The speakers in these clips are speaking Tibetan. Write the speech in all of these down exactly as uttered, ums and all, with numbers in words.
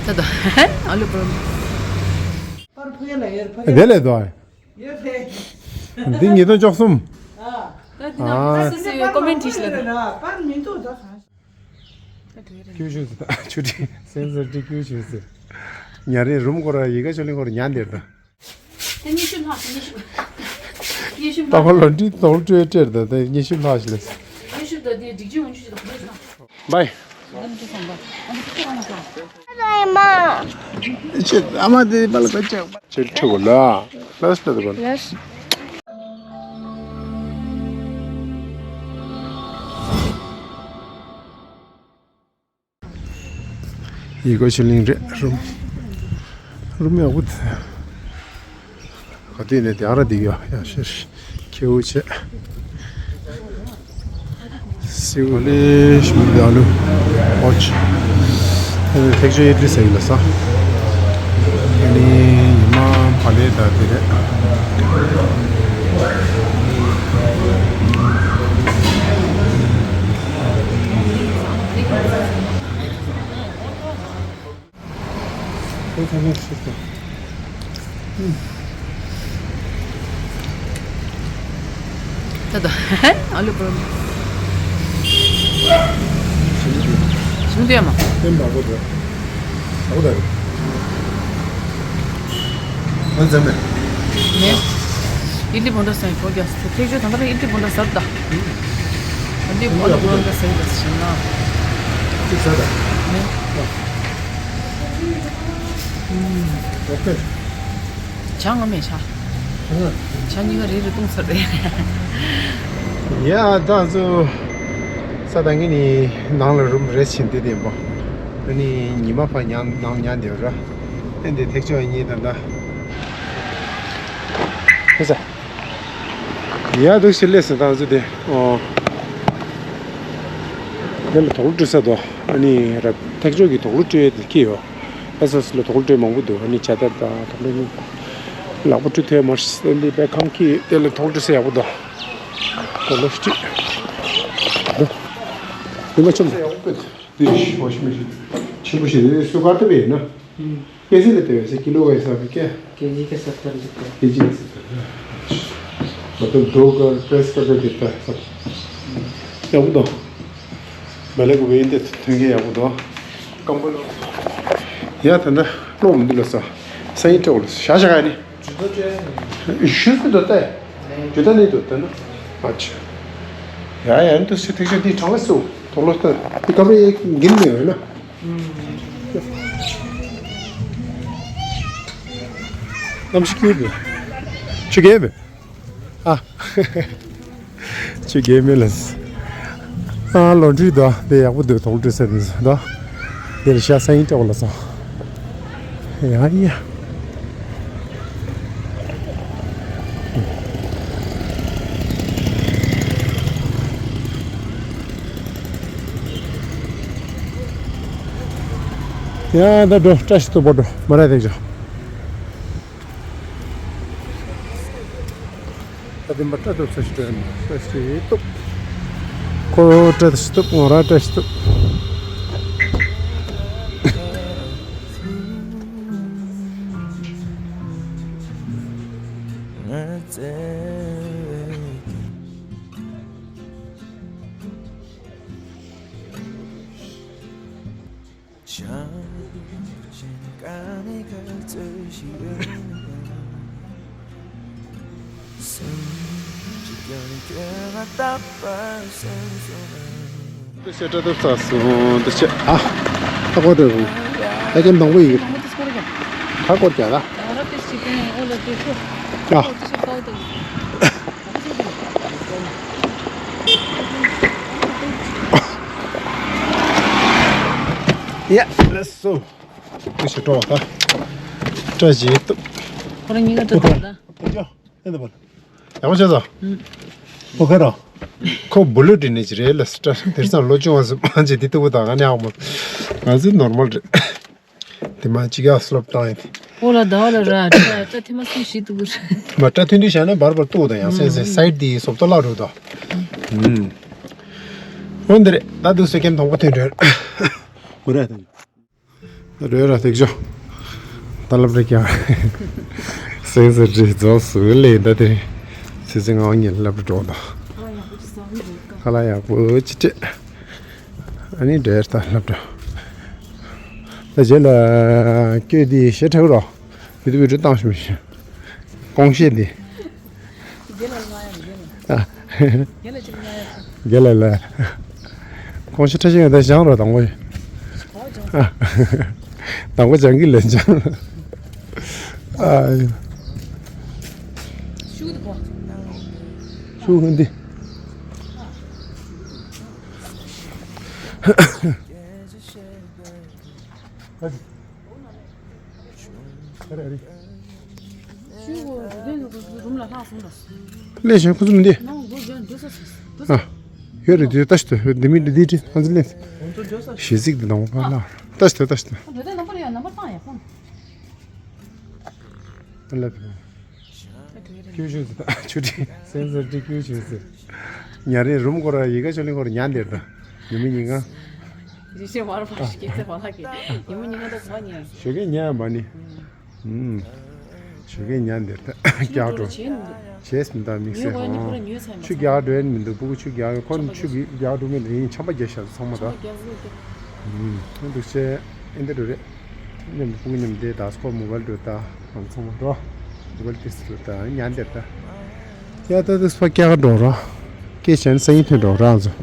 ད་ད། ཨ་ལོ་པར། པར་ཕུ་ཡ་ལ་ཡར་ཕུ་ཡ། དེ་ལས་དོ། ཡོད་རེད། འདི་ཉིས་སྟོང་བཅུ་གསུམ། ད་དེ་ནང་ཨ། སི་སི་ཀོ་མེན་བྲིས་ཤིག་ལ། པར་མི་འདུག་ད་གང་། ད་དེ་རེད། ཀྱུ་ཞུ་ཟེར། ཆུ་ཁྲི་སེང་སར་ཏི་ཀྱུ་ཞུ་ཟེར། ཉ་རེ་རུམ་སྐོར་ཡི་ག་ཆོ་ལིང་སྐོར་ཉ་འདིར་ད། དེ་ཉི་ཤུ་ལྷག་ཉི་ཤུ། ཉི་ཤུ་ལྷག་ད་ཁོ་ལོ་འདི་དོལ་སྤྲོད་སྤྲད་ད་དེ་ཉི་ཤུ་ལྷག་ཞིག་ལས། ཉི་ཤུ་ད་དེ་སྒྲིག་ཆས་འོང་ཆུ་ཞིག་ད་ཁོ་ལས་སོང་། བའི། ཨ་མ། ཁྱེད་ཨ་མ་དེ་པ་ལ་ག་ཅག་ཁྱེད་ཁྲི་བོ་ལ། ལ་སི་ལ་དེ་པ་ལ། ལ་སི། ཡི་གོ་ཆུ་གླིང་རེད། རུམ། རུམ་ཡག་པོ་འདུག་ག་དུས་ནས་དེ་ཨ་ར་འདི་ཡོད་ཡ་ཤེར། ཁྱེའུ་ཆེ། སི་ཝ་ལེ་ཤི་མི་དཱ་ལུ། ཨོ་ཆི། ཐེག་ཆོས་ཡེ་ཏི་ཟེར་གི་ལ་ས། ཨ་ནི་ཉི་མ་བ་ལེ་ད་དེ་རེད། ད་ད། ཨ་ལུ་པུར། ཞིམ་དུས་ཡ་མ། ཏན་པ་པོ་དེ། ཨོ་ད་རེད། ཨོ་ཛམ་མེ། ནེ། ཨིད་ལི་བོང་ཁྲ་ཟ་ཡི་གོ་རྒྱག་སོ། ཐེག་ཆོས་ད་ལྟ་ཨིད་ལི་བོང་ཁྲ་ཟ་ད། ཨིད་ལི་བོང་ཁྲ་ཟ་ཡི་ད་ཟེར་ན། ཅིག་ཟ་ད། ནེ། ཨོ་ཁེ། ཇ་ང་མེད་ཤག་ཇ་གཉིས་ཀ་རེ་རེ་བཏུང་ཚར་རེད། ཡ་ད་ཚོ། ས་ད་ངེད་ནི་ནང་ལ་རུམ་རེ་ཕྱིན་ཏེ་བསྡད་པ། ཨ་ནི་ཉི་མ་ཕར་ཉང་ནང་ཉལ་བསྡད་ར། ཨེ་འདི་ཐེག་ཆོས་གཉིས་ད་ད། ཧེ་ས། ཡ་འདུག་ཞིག་སླེབས་སོང་ད་ཚོ་དེ། ཨོ། དེ་ལ་དོག་ལོ་སྤྲོད་ས་དོ། ཨ་ནི་ར་ཐེག་ཆོས་ཀྱི་དོག་ལོ་སྤྲོད་ཡས་དེ་ཁྱི་ཡོད། ཨེ་སོ་སི་ལ་དོག་ལོ་སྤྲོད་མང་པོ་འདུག་ཨ་ནི་ཇ་དར་དང་དོག་ལོ་གཉིས། ལག་པ་བཀྲུ་ཐུབ་མ་རེད་འདི་དཔེ་ཁམས་ཀྱི་དེ་ལ་དོག་ལོ་སྤྲོད་ས་ཡག་པོ་འདུག་དོག་ལོ་སྤྲོད། འདི་མ་ཆོམ་ས་ཡག་པོ་འདུག་འདི་ཤི་ཧོ་ཤི་མི་ཤི། ཆེན་པོ་ཞིག་རེད། སུ་གར་ཏུ་བས་ན། ཨུམ། ཀེ་ཇི་ལ་དེ་བས་སེ་ཀི་ལོ་བས་ས་བི་ཀེ། ཀེ་ཇི་ཀེ་སར་ཐར་འདུག་ག་ཀེ་ཇི་ཀེ་སར་ཐར། མ་ཏོ་དོ་གར་ཏེས་ཀ་ཏོ་དེ་ཏ་ས། ཡག་པོ་འདུག་མ་ལེ་གུ་བས་འདི་ཐོན་གྱི་ཡག་པོ་འདུག་སྐམ་པོ་ལོ། ཡ་ད་ནི་གློག་མི་འདུག་ལ་ས། ས་ཡི་སྤྲོ་ལ་ཤ་ཤ་ག་ནི། ཞུ་སི་འདོད་ལྟ། ཇུ་ད་ནི་འདོད་ལྟ་ན། ཨ་ཆུ། ཡ་ཡ་འདི་སི་ཐིག་ཤ་འདི་གྲང་བ་སུ། དོག་ལོ་ལྟ། འདི་སྐབས་རེ་འགིན་མི་ཡོད་ན། གནམ་གཤིས་སྐྱིད་པོ། ཆུ་རྐྱལ་པོ། ཨ། ཆུ་རྐྱལ་མེད་ལ། ཨ་ལོ་འདྲི་དོ་དེ་ཡག་པོ་འདུག་དོག་འདྲི་ས་འདི་ཚོ་དོ། དེ་ལ་ཤ་ས་ཡིན་སྤྲོ་ལ་སོང་། ཡ་ཡ། ཡ་ད་འགྲོ། བཀྲ་ཤིས་སྟོབས་པོ་འགྲོ། མ་ར་དེ་འགྲོ། ད་དེ་མ་བཀྲ་སྟོབས་ས་ཞིག་འགྲོ་ཡ་མ་བཀྲ་ཤིས་སྟོབས། ཁོ་བཀྲ་ཤིས་སྟོབས། ང་ར་བཀྲ་ཤིས་སྟོབས། འདི་ཆེ་དྲ་ཐུབ་ཚ་སོང་། འདི་ཆེ་ཨ། ཨ་ཁོ་དེ་རུང་། ད་ཀྱེ་མང་པོ་ཡིན། ཁ་སྐོར་རྒྱག་ད། ཨ། ཡ་ལེས་སོ། དེ་ཞིག་སྤྲོ་བ་ད། བཀྲ་ཤིས་སྟོབས། ཁོ་རང་གཉིས་ཀ་སྤྲོ་བ་ད། ཡག་པོ་བྱས་ཙང་། ཨོ་ཁེ་ར། ཁོ་བུ་ལོ་དྲི་ནས་ཅི་རེད་ལ་སི་ཏྲ་དེར་ཙང་ལོ་ཆུང་བ་སུ་མ་ཅི་དེ་ལྟ་བུ་དང་ང་ནི་ཨ་མ། ང་ཚོ་ནོར་མལ་རེད། དེ་མ་ཅི་ག་སི་ལོབ་བཏང་ཡིན། ཨོ་ལ་ཟླ་བ་ལ་ར་སྤྲ་སྤྲ་ཐེངས་མ་གསུམ་བཞི་ཐུག་གི་རེད། མ་སྤྲ་ཐུན་དུས་བཞག་ན་བར་བར་ལྟོགས་དང་ཡང་སེ་སེ་སའིད་དེ་སོབ་ཏོ་བརླག་འགྲོ་དང་། ཨོ་འདི་རེད། ད་འདུག་སེ་ཁྱེད་མཐོང་པོ་ཐོན་འདྲ། མུ་ར་དང་། རོལ་ར་ཐེག་ཆོ། ད་སློབ་གྲྭ་ཀྱང་སེང་ཟེར་བྲིས་རྫོགས་སུ་ལས་ད་དེ་ཚེ་ཚེ་ངའི་ཉིན་སློབ་གྲྭ་འགྲོ་དང་། ཁ་ལག་ཡག་པོ་ཅི་སྤྲད། ཨ་ནི་འདྲེར་ད་སློབ་གྲྭ། ད་རྗེས་ལ་སྐྱོད་དེ་ཞེ་དྲག་རོགས། བི་དུ་བི་དུ་བཏང་ཞུ་མི་ཤེས། ཀོང་ཤེས་འདི། རྒན་ལགས་ལ་ང་ཡང་རྒན་ལགས། ཨ། རྒན་ལགས་ཅིག་ང་ཡང་ཅིག་རྒན་ལགས་ལ། ཁོང་ཤི་ཁྲ་ཤི་ཡང་ད་བཞེངས་རོགས་དང་པོ་ཡིན། ཨོ་བྱུང་། དང་པོ་བྱང་གི་ལན་བྱང་། ཨ། ཤུགས་དེ་གོ་ཤུགས་ཧུན་དི། ཨ། ཨ་རེ་ཨ་རེ། ཤུ་གོ་རུ་ལ་ལྷག་སོང་ད། ལས་བྱེད་ཁོ་ཚོ་མི་འདི། ནང་གོ་ཇོན་འདུ་ས་ཨ། ཡོད་རེད་དེ་ལྟ་ཞིག་ལྟ་འདི་མི་འདི་འདི་ཁོ་ཚོ་ལས། ཞེ་གཟིགས་འདི་ནང་པ་ལ་ལྟ་ཞིག་ལྟ་ལྟ་ཞིག་ལྟ། འདི་ནམ་པར་ཡ་ནམ་པར་བཏང་ཡ་ཁོང་། ལ། ཀྱུ་ཞུ་ཟེར་ཆུ་ཁྲི་སེང་ཟེར་ཁྲི་ཀྱུ་ཞུ་ཟེར། ཉ་རེ་རུམ་སྐོར་ར་ཡི་ག་ཆོ་ལིང་སྐོར་ཉ་འདིར་དང་། ཉི་མ་ཉིན་གང་། རི་ཤེ་བར་བར་ཤེ་ཚེ་བ་ལ་གི་ཉི་མ་ཉིན་གང་དུ་བ་ཉ། ཞོ་གས་ཉ་མ་ནི། ཞོ་གས་ཉ་འདིར་དང་། རྒྱག་འགྲོ། བྱས་མི་འདུག་མིག་སེ་ཧོང་། ཆུ་རྒྱག་འགྲོ་ཡན་མི་འདུག་སྤུ་གུ་ཆུ་རྒྱག་ཁོ་ཆུ་རྒྱག་འགྲོ་མི་རིང་ཆམ་པ་རྒྱག་ཤ་ཚང་མ་དང་། འདུག་ཆེ་ཨེ་འདི་འགྲོ་རེད། མཉམ་དུ་སྤུ་གུ་མཉམ་དུ་བསྡད་ད་སྐོར་མོ་བལ་འགྲོ་ད་ང་ཚང་མ་འགྲོ། མོ་བལ་ཏིས་འགྲོ་ད་ཉན་དེར་ད། ཡ་ད་དུ་སྤ་སྐྱ་འགྲོ་ར། སྐྱེ་ཆེན་སང་ཉིན་ཐོན་འགྲོ་རང་ཚོ།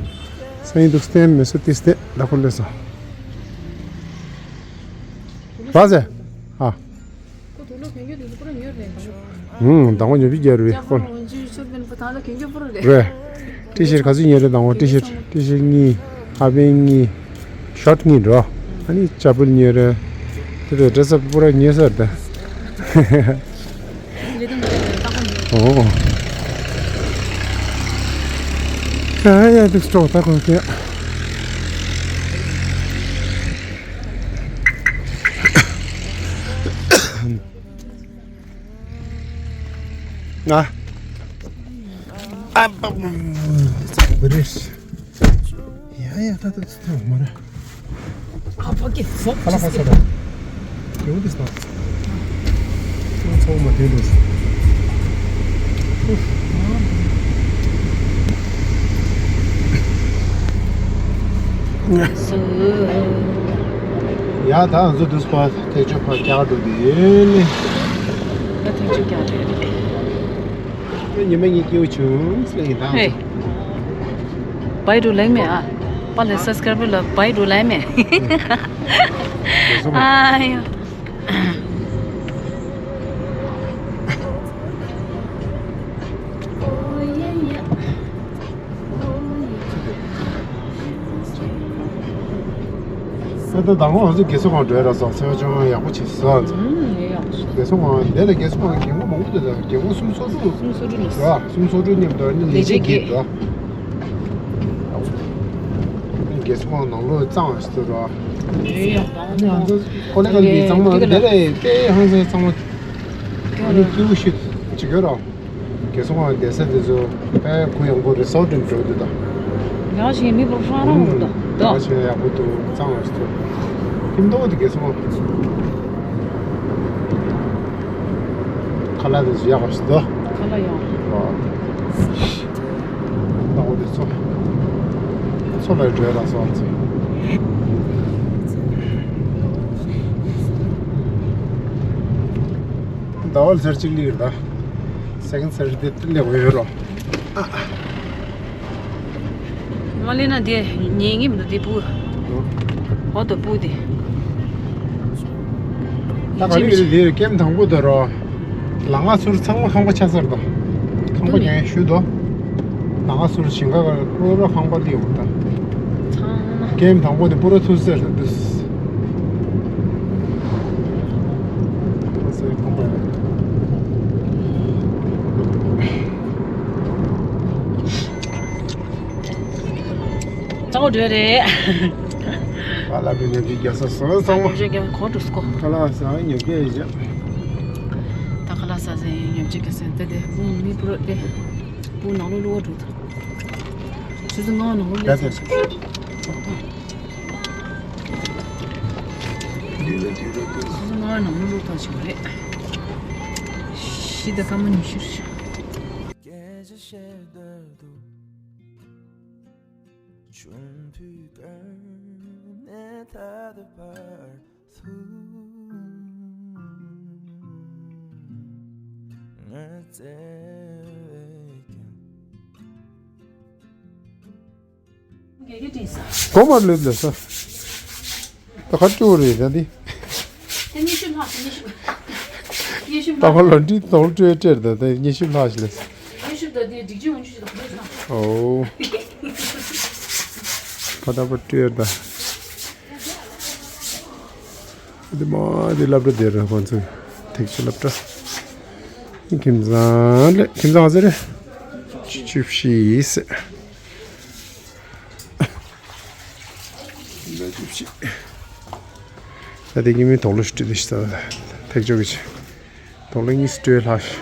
སང་ཉིན་དུ་སྟན་མེ་སུ་ཏིས་ཏེ་ད་ཁོ་ལེ་ས། ར་ཟེ། ཨ། ཁོ་དུག་ལོག་གན་རྒྱུ་དུག་ལོག་པུ་ར་ཉོས་རེད་ད། ཧུང་དང་པོ་ཉོ་བི་རྒྱ་རུ་ཁོ། ཅ་ཕོ་འོན་ཅི་ཤོར་བན་པ་ཐང་ལ་གན་རྒྱུ་པུ་ར་རེད། རེད། ཏི་ཤར་ག་ཚོད་ཉོས་རེད་དང་པོ་ཏི་ཤར་ཏི་ཤར་གཉིས། ཧ་པན་གཉིས། ཤོར་གཉིས་འགྲོ། ཨ་ནི་ཅ་པུལ་ཉོས་རེད། དེ་རེད་འདྲ་ས་པུ་ར་ཉོས་ས་རེད་ད། ལེ་དང་ལེ་དང་ཏག་པ་ཉོས། ཨོ། ཨ་ཡ་དུག་སྤྲོ་ད་ཁོང་ཁྱེད། ང་། ཨ་པ། བི་རེས། ཡ་ཡ་ད་ད་ད་མ་ར། ཨ་ཕ་གི་ཟོག་ཁ་ལག་ཁ་ས་ར། ཡོང་དུས་ན། ཚོགས་མ་དེ་འདུག་ཡ་ད་ང་ཚོ་དུས་པ་ཐེག་ཆོད་ཕར་རྒྱག་འགྲོ་དེ་ཡོད་ནི། ད་ཐེག་ཆོད་རྒྱག་འགྲོ་རེད། ཉི་མ་གཉིས་སྐྱིད་པོ་བྱུང་ཟེར་ཡིན་ད། ཧེ། བའི་འགྲོ་ལེགས་མེད་ཨ། པ་ལས་སབ་སི་ཀ་རབ་ལ་བའི་འགྲོ་ལེགས་མེད། ཨ་ཡོ། ཨེ་ད་དང་པོ་ང་ཚོ་རྒས་གསོ་ཁང་འགྲོ་ཡ་ར་སོང་ཚེ་བ་ཅང་ཡག་པོ་བྱེད་སོང་ཚེ། ཨུམ་ཡག་པོ་བྱེད། རྒས་གསོ་ཁང་འདི་ལ་རྒས་གསོ་ཁང་རྒན་མོ་མང་པོ་འདུག་ད་རྒན་མོ་སུམ་སོ་དྲུག་སུམ་སོ་དྲུག་ལ་ར་སུམ་སོ་དྲུག་མཉམ་དུ་ནི་ལས་བྱེད་བརྒྱད་འདུག་རྒས་གསོ་ཁང་ནང་ལོགས་གཙང་བ་ཞིག་འདུག་ར། ཨེ་ཡག་པོ་ཨ་ནི་ང་ཚོ་ཀོ་ལེ་གལ་གྱི་གཙང་མ་འདི་ལ་དཔེ་ཧང་སང་གཙང་མ་ཨ་ནི་སྐྱིད་པོ་ཞིག་བྱེད་དགོས་ར། རྒས་གསོ་ཁང་བསྡད་ས་དེ་ཚོ་ཨེ་གུ་ཡངས་པོ་རི་སོར་ཊི་འགྲོ་འདུག་ད། ཡག་ཞིག་མི་པོ་ཧྲང་རང་འདུག་ད། ཡག་ཞིག་ཡག་པོ་འདུག་གཙང་བ་ཞིག་འདུག་ཁྱིམ་ཐོག་དེ་རྒས་གསོ་ཁང་ཁ་ལག་དེ་ཚོ་ཡག་པ་ཞིག་འདུག་ཁ་ལག་ཡག་ཨོ། ད་འོ་དེ་ཚོ་ཚོ་ལ་འགྲོ་ཡ་ལ་སོང་ཚེ། ཟླ་བ་ལ་ཚར་གཅིག་ལི་རེད་ད། སེ་ཀེན་ཌི་སེ་ཊར་ཌེ་དེ་ལས་འོས་ཡོད་རོ། མ་ལེ་ན་དེ་ཉེ་ངེས་མི་འདུག་དེ་སྤུ། འོ་དོ་སྤུ་དེ། ད་ག་རེ་རེད་དེ་ཀེམ་དང་པོ་དེ་རོ། ལ་ང་ཚུར་ཚང་མ་ཁང་པ་ཆགས་ཚར་དང་། ཁང་པ་ཀྱང་ཞུ་དོ། ལ་ང་ཚུར་ཞིང་ཁ་ག་རུ་ར་ཁང་པ་ལི་ཡོང་ད། ཚང་མ། ཀེམ་དང་པོ་དེ་པུ་ར་ཐུ་སེར་དུ། གཙང་བོ་འགྲོ་རེད། ཨ་ལ་བི་ཉོ་གི་རྒྱ་ས་སོ་ཚང་མ། ཉོ་གི་གོ་འགྲོ་སྐོ། ཁ་ལག་ཟ་ཉོ་གི་ཡིན། ད་ཁ་ལག་ཟ་ཟིན་ཉོ་གི་གི་སེན་ཏེ་དེ་བུ་མི་པུ་ར་ཏེ། བུ་ནང་ལོ་ལོ་བ་འགྲོ་ད། ཆུ་ཚོད་ལྔ་ནང་ལོ་ལེ་ཚ་ཆ། ང་ནང་མི་ལོ་ཐང་ཆེ་བ་རེད། བཞི་དང་སྐར་མ་ཉི་ཤུ་རེད། གོང་མར་ལོས་ལས་ས། ད་ཁ་ཅུ་རེད་ད་འདི། དེ་ཉི་ཤུ་ལྷག་ཉི་ཤུ། ཉི་ཤུ་ད་ཁ་ལྷག་ལོ་འདི་དོག་སྤྲོད་སྤྲད་ད་དེ་ཉི་ཤུ་ལྷག་ཞིག་ལས། ཉི་ཤུ་ད་དེ་སྒྲིག་ཆས་འོང་ཆུ་ཞིག་ད་ཁ་ལྷག་ལྷག་ཨོ། ཁ་ད་པ་སྤྲོད་ད། འདི་མ་འདི་སློབ་གྲྭ་དེ་རེད་ཁོང་ཚོ་ཐེག་ཆེ་སློབ་གྲྭ། ཁྱིམ་ཚང་ལས་ཁྱིམ་ཚང་ཟེར་རེད། བཅུ་བཞི་ཟེར། ད་དེ་ཀྱི་མི་དོག་ལོ་ཞིག་སྤྲད་དེ་ཤི་ད་ཐེག་ཆོག་གི་ཆེ། དོག་ལོ་གཉིས་སྤྲོད་ལྷག་ཤི།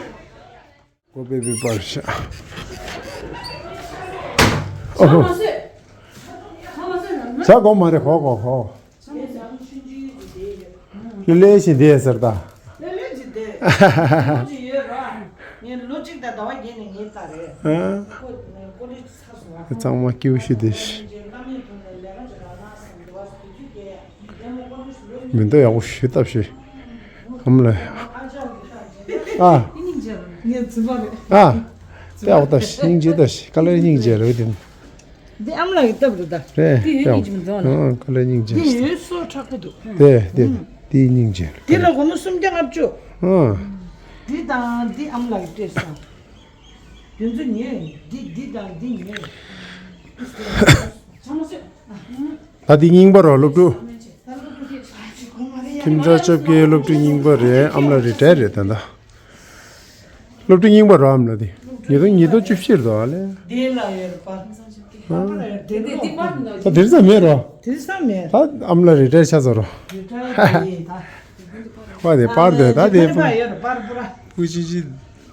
གོ་པེ་པེ་པར་ཤ། ཨོ་ཧོ། ཟ་གོ་མ་རེད་གོ་གོ་གོ། ལེ་ལེ་ཞིག་དེ་ཟེར་ད། ལེ་ལེ་ཞིག་དེ། ཅི་ཡོད་ར། ངས་ལོ་གཅིག་དང་ཟླ་བ་བརྒྱད་ནས་ངའི་རྟགས་རེད། ཨ། ཀོ་ཀོ་ལི་ཚ་སོང་བ། གཙང་མ་སྐྱིད་པོ་ཞིག་དེ་ཤི། མེ་མདའ་ཡག་པོ་ཞིག་བཏབ་ཤིག་ཨ་མ་ལ། ཨ། ངས་རྫུན་མ་རེད། ཨ། དཔེ་ཡག་པོ་བཏབ་ཤིག་སྙིང་རྗེ་བཏབ་ཤིག་ཀ་ལར་སྙིང་རྗེ་རེད་དེ། འདི་ཨ་མ་ལགས་ཀྱི་སྟབས་རེད་ད། རེད། འདི་ཡོད་སྙིང་རྗེ་མི་འདུག་ཨ། ཨ་ཀ་ལར་སྙིང་རྗེ། འདི་ཡོད་སོ་དྲག་པོ་འདུག་དེ་དེ་འདི་སྙིང་རྗེ། འདི་ལ་སྒོར་མོ་སུམ་བརྒྱ་ལྔ་བཅུ། ཨ། འདི་དང་འདི་ཨ་མ་ལགས་ཀྱིས་སྤྲད་སོང་། དེ་ཚོ་ཉོས། འདི་འདི་དང་འདི་ཉོས། ཚང་མ་བཟོས། ད་འདི་རྙིང་པ་རོ་སློབ་ཕྲུག་ཁྱིམ་ཚང་བཅོ་བརྒྱད་སློབ་ཕྲུག་རྙིང་པ་རེད། ཨ་མ་ལགས་རི་ཊ་ཡར་རེད་ད་ལྟ། སློབ་ཕྲུག་རྙིང་པ་རོ་ཨ་མ་ལགས་དེ། ཉིས་སྟོང་ཉིས་སྟོང་བཅུ་བཞི་རེད་དོ་ཨ་ལེ། དེ་ལ་ཡོད་རེད་པ། ཨ། དེ་ལོ། ད་དེ་རིང་ས་མེད་རོ། དེ་རིང་ས་མེད། ད་ཨ་མ་ལགས་རི་ཊ་ཡར་ཆགས་ཚར་རོ། རི་ཊ་ཡར་ད་ཡིན་ད། པ་དེ་པར་དེ་ད་དེ་པར་ཡོད་རེད་པར་པུ་ར། ཕུ་ཅི་ཅི།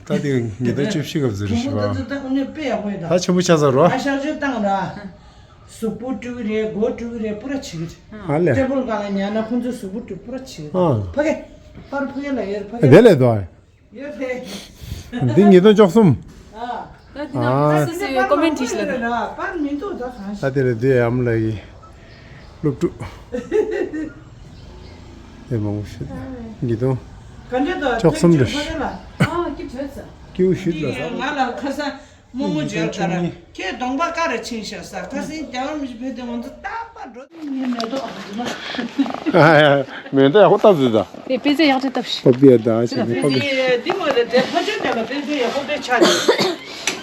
ད་དེ་ཉིས་སྟོང་བཅུ་བཞི་སྐབས་ཟེར་ཞུ་བ། ད་ཆེན་པོ་ཆགས་ཚར་རོ། ཨ་ཤག་ཤག་བཏང་ར། གཟུགས་པོ་བཀྲུས་རེད། མགོ་བཀྲུས་རེད། པུ་ར་བྱེད་ཀྱི་རེད། ཨ་ལེ། ཊེ་བལ་སྒང་ལ་ཉལ་ན་ཁོང་ཚོའི་གཟུགས་པོ་བཀྲུས་པུ་ར་བྱེད་ཀྱི་རེད། ཨ། ཕ་གི། པར་ཕ་གི་ལ་ཡོད་རེད་ཕ་གི། དེ་ལས་དོ། ཡོད་རེད། འདི་ཉིས་སྟོང་བཅུ་གསུམ། ཨ། ད་དེ་ན་ཨ། ཁ་སི་སི་ཀོ་མེན་ཊི་ལ་ད། པར་མི་འདུག་ད་གང་ཤེས། ད་དེ་ལས་དེ་ཨ་མ་ལགས་ཀྱི་སློབ་ཕྲུག་དེ་མང་པོ་ཞིག་ཉིས་སྟོང་ག་འདྲ་དོ། བཅུ་གསུམ་རེད། ཕ་གི་ལ། ཨ་ཀི་བོད་ས། སྐྱིད་པོ་ཞིག་ལ་ཟ། ང་ལ་ཁ་སང་། རྨོ་མོ་བརྗོད་ལྟར། ཁྱེད་གདོང་པ་ཀ་རེ་ཕྱིན་ཤག་ཟེར། ཁ་སང་རྒྱལ་བ་མི་ཞིག་ཕེབས་དུས་ང་ཚོ་རྟག་པར་འགྲོ་དུས་ངའི་མེ་ཏོག་ཨ་ཟུ་མ། མེ་ཏོག་ཡག་པོ་བཏབ་ཟིག་ད། དེ་དཔེ་ཆ་ཡག་ཅིག་བཏབ་ཤིག་ཨོ་པི་ཡ་ད་ཞིག་ནི་ཁོ་པི། འདི་མོ་ལ་དེ་ཕ་ཆོས་དེ་ལ་དཔེ་ཆ་ཡག་པོ་དཔེ་ཆ་དེ།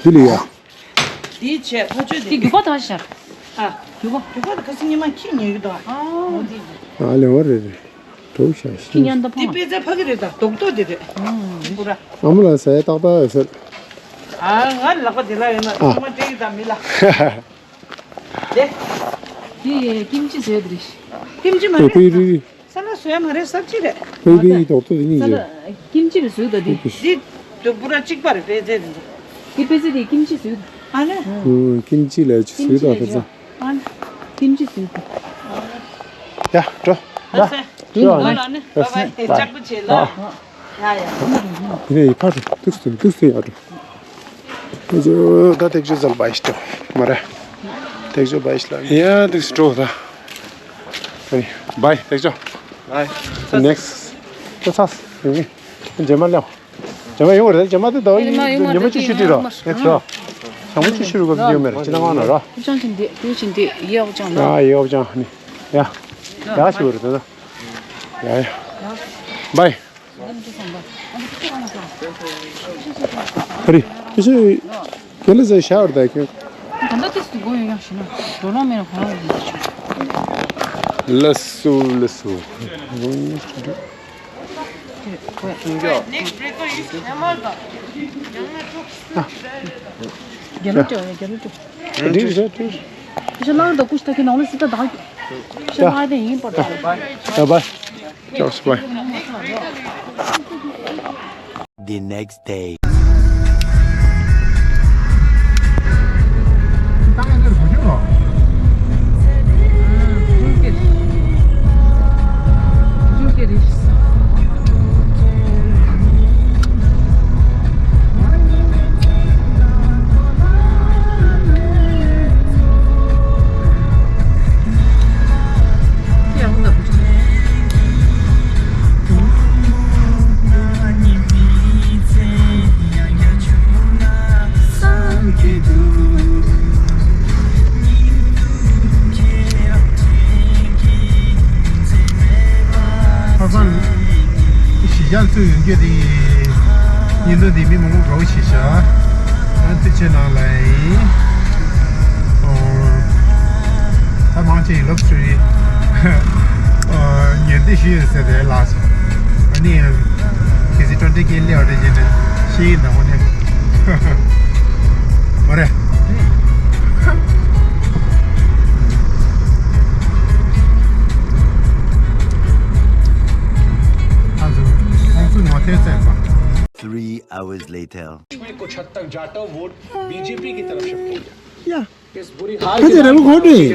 འདི་ལ་ཡ། འདི་བྱས་ཕ་ཆོས་དེ། འདི་རྒྱུག་པ་དང་ཤར། ཨ། རྒྱུག་པ། རྒྱུག་པ་དེ་ཁ་སང་ཉི་མ་ཁྱི་ཉལ་གི་འདུག་ཨ། ཨ་ལེ་བ་རེད་རེད། གྲོགས་ཤ་ཤི། ཁྱི་ཉལ་འདི་འདི་ཕངས། དཔེ་ཆ་ཕ་གི་རེད་ད། རྡོག་རྡོག་དེ་རེད། ཨ། པུ་ར། ཨ་མ་ལགས་ཟས་ཏག་ཏག་ཡོད་ཟེར། ཨ་ང་ལག་པ་དེ་ལ་ཡོད་ན་ཨ། ཚང་མ་སྤྲད་ཀྱི་ད་མི་ལ། དེ། དེ་ཀིམ་ཅི་བཟོས་དེ་རེད། ཀིམ་ཅི་མ་རེད། དེ་རི་རི། ས་ལ་བཟོས་མ་རེད་སབ་ཅི་རེད། དེ་རི་རི་རྡོག་རྡོག་དེ་གཉིས་ས་ལ་ཡོད། ཀིམ་ཅི་བཟོས་ད་དེ། དེ་དེ་པུ་ར་གཅིག་པ་རེད་པེ་ཙེ་དེ་ཚོ། དེ་པེ་ཙེ་དེ་ཀིམ་ཅི་བཟོས་ད། ཨ་ནི། ཨུ་ཀིམ་ཅི་ལ་ཅི་བཟོས་ད་པེ་ཙེ། ཨ་ནི། ཀིམ་ཅི་བཟོས་ད། ཡ་འགྲོ། ཨ་སེ། འགྲོ་ཨ་ནི། ལ་ནི་བ་བ་ཡེ་ལྕགས་པོ་བྱེད་ལ། ཡ་ཡ། དེ་ནས་ཡི་ཕར་ཏུག་ཏུག་ཏུག་ཏུག་ཡ་འགྲོ། ད་ཐེག་ཆོས་ཚལ་བའི་ཤི་ཏོ་མ་རེད། ཐེག་ཆོས་བའི་ཤི་ལ་ཡ་ཏུག་སི་འགྲོ་ད། ཨ་ནི་བའི་ཐེག་ཆོས། ནེག་སི་ཊི། ད་ཚ་སི་ཡོང་གི། རྗེས་མ་ལེའོ། རྗེས་མ་ཡོང་བ་རེད། རྗེས་མ་དེ་ཟླ་བ་ཉི་མ་བཅུ་ཞེ་དྲུག་ར། ནེག་སི་ཊི་ར། ཞང་བོ་བཅུ་ཞེ་དྲུག་ག་ཡོད་མེད་ར་ཅི་ན་ང་ན་ར། ཁུ་ཅང་ཅི་འདི་ཁུ་ཅི་འདི་ཡའོ་ཅང་ལ། ཡ་ཡའོ་ཅང་ནི། ཡ། ཡ་ཞུ་བ་རེད་ད། ཡ་ཡ། བའི། ཧ་རི། ཁྱེད་ཚོས་ག་ལེ་ཟ་ཤ་བར་ད་ཁྱོད། ད་ལྟ་ཏིས་དུ་དགོས་ཡོད་ཀྱང་ཞུ་ན་འགྲོ་ལོང་མེད་ན་གོ་རང་ཡོད་ཀྱང་ཞུ། ལ་སུ་ལ་སུ། Next breaker is Yamal. རྒྱ་ལོ་ཅོ་རྒྱ་ལོ་ཅོ། འདི་རེད་འདི་རེད། ཤ་ལང་དང་ཀུ་ཤ་ད་ཁྱེད་ནང་ལ་སི་ད་དག་ཤ་ལང་དེ་ཡིན་པར། ད་བ། ཅོག་སི་པ། The next day. ཁ་སང་གཞིས་ཆགས་ཚུར་ཡོང་རྒྱུ་དེ་ཡིན་དུས་དེ་མི་མང་པོ་འགྲོ་བཞིན་བྱ། ཨ་ཙི་ཆེ་ནང་ལ་ཡིན། ཨོ། ད་མང་ཆེ་ཡིན་ལབ་ཚུལ་ཡིན། ཨོ། ཉན་དེ་ཞུ་ཡོད་ཟེར་རེད་ལགས། ཨ་ནི་ཡང་གལ་སྲིད་ཀྲོན་ཏེ་ཀེ་སླེབས་པ་རེད་ཅེས་ནས་ཤེས་ཡིན་དང་འོ་ནས། མ་རེད། ཁོང་ཚོ་ངོ་ཐེ་ཚད་པ། Three hours later. कुछ हद तक Jatav vote BJP की तरफ शिफ्ट हो गया। या। इस बुरी हार के बाद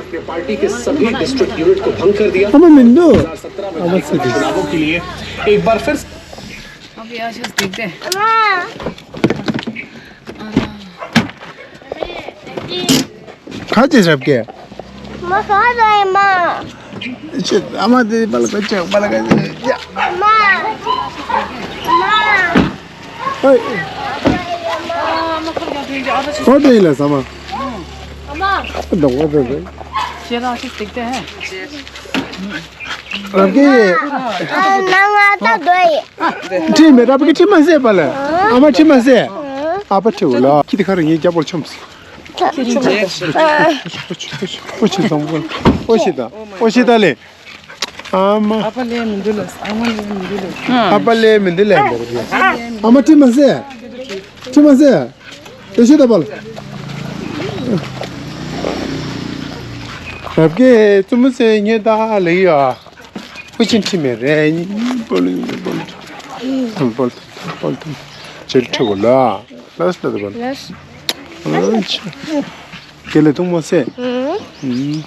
अपने पार्टी के सभी डिस्ट्रिक्ट यूनिट को भंग कर दिया। दो हज़ार सत्रह विधानसभा चुनावों के लिए एक बार फिर से अब ये आज देखते हैं। ཁ་ཅིག་རབ་ཀྱེ། མ་ཁ་རེ་མ། ཅི་ཨ་མ་དེ་པ་ལ་ཁ་ཅིག་པ་ལ་ཁ་ཅིག་ཡ། མ། མ། ཧོꯏ། ཁོ་དེ་ལ་ས་མ། ཨ་མ། ཁྲིད་མེད་རབ་ཀྱེ། ཁྲིད་མ་ཟེར་པ་ལ། ཨ་མ་ཁྲིད་མ་ཟེར། ཨ་ཕ་ཁྲིད་འོ་ལ། ཁྱི་དེ་ཁ་རུ་ངའི་རྒྱབ་པར་འཆམས་སོང་། ཨོ་ཤི་དང་ཨོ་ཤི་དང་ཨོ་ཤི་དང་ལེ། ཨ་མ། ཨ་ཕ་ལས་མི་འདུག་ལ། ཨ་མ་ལས་མི་འདུག་ལ། ཨ་ཕ་ལས་མི་འདུག་ལ། ཨ་མ་ཁྲིད་མ་ཟེར། ཁྲིད་མ་ཟེར། ཨོ་ཤི་དང་པ་ལ། རབ་ཀྱེ་བཙུན་མོ་ཟེར་ངས་ད་ལེ་ཡ། ཨོ་ཤི་ཁྲིད་མེད་རེད། པོ་ལི་པོ་ལི་པོ་ལི་པོ་ལི་ཅེར་ཁྲིད་འོ་ལ། ལ་སི་ལ་དུ་བ་ལ། ལ་སི། ཨ་ཆ། ཁྱེད་ལས་ཐུང་མ་སེ། ཨུམ།